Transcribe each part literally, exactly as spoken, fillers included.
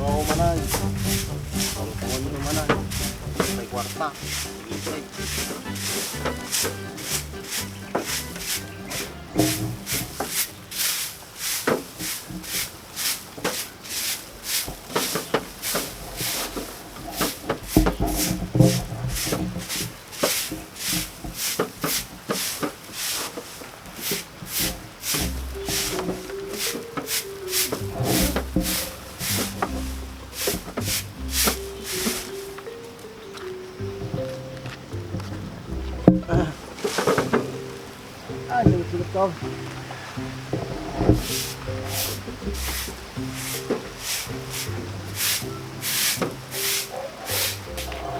Oo, manay. Ang pangulo, manay. May kwarta. Ibig. Ah, ang sakit ko.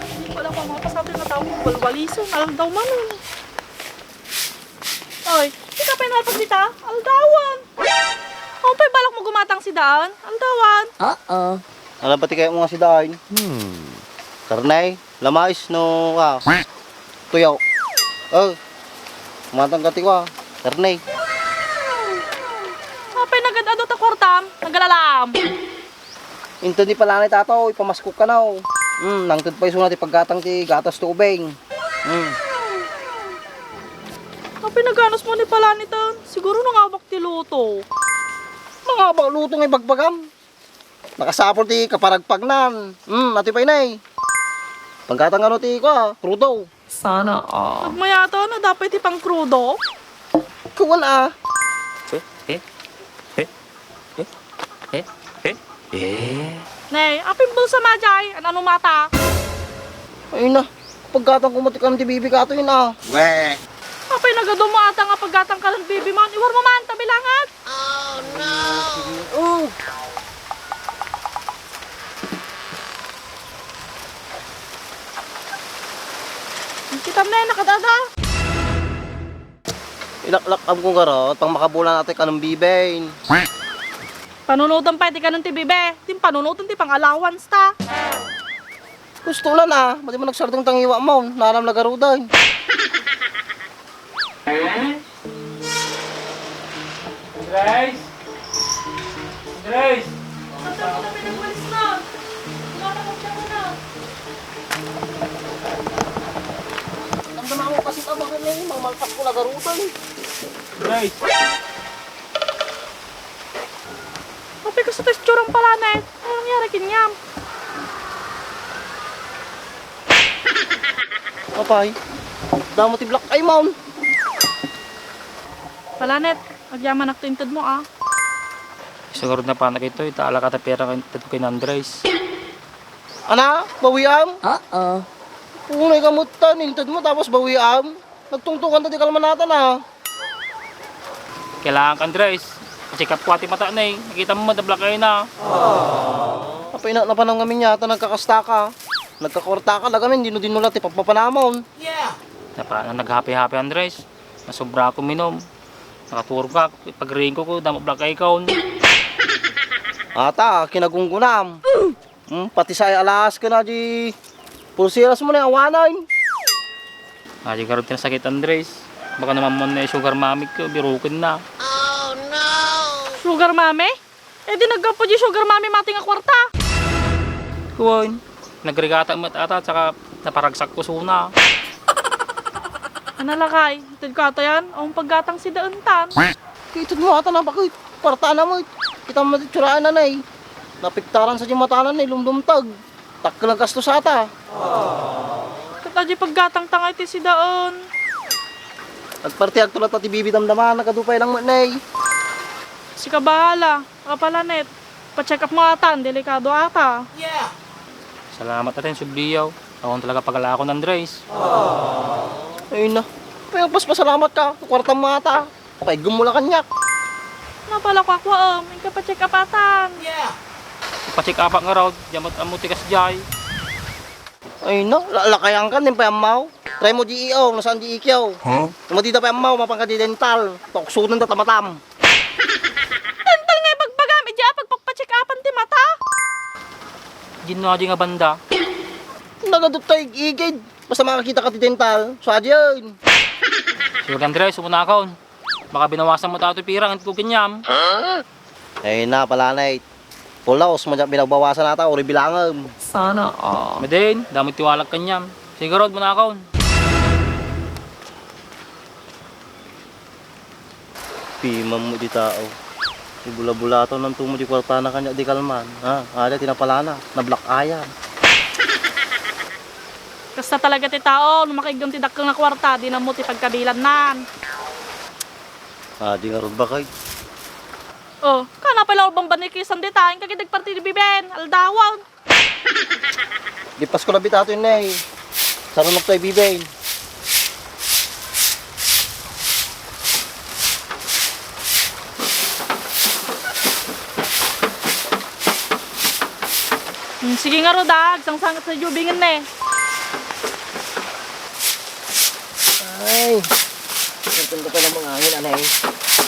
Hindi ko alam kung ano pa sabi ng tao, walwalison, aldaw man, eh. Oy, di ka pa inalpas dita? Aldawan. Ano pa'y balak mo gumatang si daan? Aldawan. Oo. Alam pati kaya mo nga si daan? Hmm. Karne, lamais, no, ah, tuyo. Oh, gumatang ka ti, ah, karne. Ano pa'y nagad-adu ta kwartam? Nagalalaam. Inted ni Palanay, tato, ipamaskok kano. Hmm, nangted pay isuna ti paggatang ti gatas ti ubing. Hmm. Apay, naganas mo ni Palanay tan? Siguro nangabak ti luto. Nangabak luto nga ibagbagam. Nakasapul ti kaparagpagnan. Hmm, ati pay nay. Panggatang kano ti, kua, krudo. Sana all. Agmayat, no, dapat ti pangkrudo? Kuwan, ah. Eh, eh, eh, eh, eh, eh. Nay, apay bulsa madiay, an-ano mata? Ay na, paggatang ko mati kan ti bibi kato yun, ah. Weh. Apay nagadu mo ata nga paggatang ka ng bibi mo, iwar mo man, tabilangan. Oh, no! Oh. Kitam na yan, nakadada. Ilaklak-am ko garot, pang makabulan atoy kanong biben. Panunutan pa iti kanon ti bibe, ti panunutan ti pang-allowance ta. Gusto lang, ah, madi mo nagsardeng tangiwa mo, nanam lagarudan. Andres! Andres! Saan mo na pinagwalis na? Wala na kong tiyan na. Damdama mo kasi ka, bakit may mangmalpas ko lagarutan? Andres! Apay, kasta ti itsurang Palanet? Ano nangyari kaniam? Apay, damo ti black eye mo. Palanet, agyamanak ti inted mo, ah. Siguro na pa na kito, ita alaka ta pera kay, kay Andres. Ana, bawiam? Oo. Unay ka mo tan, inted mo, tapos bawiam? Nagtungtungan ta di kalmanatan, ah. Kailangan ka, Andres. Check up ko ati mata na eh. Nakita mo, madabla kayo na. Apay na, napanam ngamin yata, nagkakasta ka. Nagkakorta ka, lagamin, dino-dino lang ti pagpapanamon. Napa, na naghapi-hapi, Andres. Nasobra ako minom. Nakaturog ka, pagring ko, ko, damo black eye ka, on. Ata, kinagunggunam. Hmm, pati say alas ka na di pulseras mo na awanan. Adi garud ti nasakit, Andres. Baka naman mo na sugar mami ko, birukin na. Oh, no! Sugar mami? Eh, di naggapu di sugar mami mati nga kwarta. Kuwan, nagrigata met ata, tsaka naparagsak ko suna. Analakay, ited ka ata yan, ang paggatang si daan tan. Kited mo ata na bakit? Kwarta na mo. Kita mo ti tsura na, nay. Napiktaran sa di matanan, nay, lumdumtag. Takkel ang gasto sata. Ket adi paggatang tangay ti sidaen. Agpartiag to latta ti bibi damdama, nagadu pay lang met, nay. Sika bahala, Palanet. Pa-check up mo atan, delikado ata. Salamat atin, subliyaw. Awan talaga pagalakon, Andres. Ay na. Pero pas pasalamat ka, kwarta mo ata. Paigum mo la kaniak. Napalakwakwam, inka pa-check up atan. Pa-check up nga raw, diamot amo ti kasdiay. Ay na, la-, lakayan ka, nin payammaw. Try mo di iong, nasaan di ikiyaw. Huh? Kung di da payammaw, mapan ka di dental. Tuksunan da tamatam. Dental nga ibagbagam, idi a pagpakpa-check upan ti mata. Dinno adi nga banda. Nagadot tayo igid. Basta makakita ka ti dental, so adi yun. Sure, Andres, umunakon. Baka binawasan mo tayo pirang, ko kanyam. Ay na, Palanet. Pulaos, madi binagbawasan ata, uri bilangem. Sana all. Madin, damo ti walag kaniam. Sige, Rod, manakon. Piman mo di tao. Ibula-bulaton nanto mo di kwartana kaniak di kalman. Ha? Ada ti napalana. Na-black eyan. Kasta talaga ti tao, no makaiggem ti dakkel nga kwarta, di na mo ti pagkabilannan. Ah, di ngarud bakay. Oh, kana pala urbang banikisan dita, inka gid nagparti di biben, aldawan. Di Pasko na bitato yun, eh. Sarunok tayo, biben. Hmm, sige nga, Rod, ah. Agsangsangat sa jubingen, eh. Ay. Ang ganda pa ng mga hangin, anay.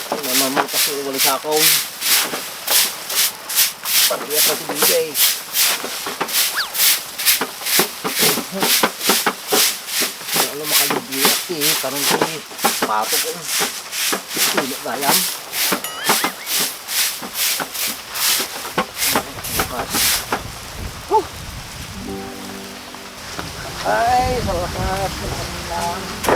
Ay, mamamutas yung walis ako. Pati ako si Bibi, eh. Ano makalubi at, eh. Karon ko, eh. Pato ko. Sino gayam? Huh! Ay, sa wakas, nakaminang.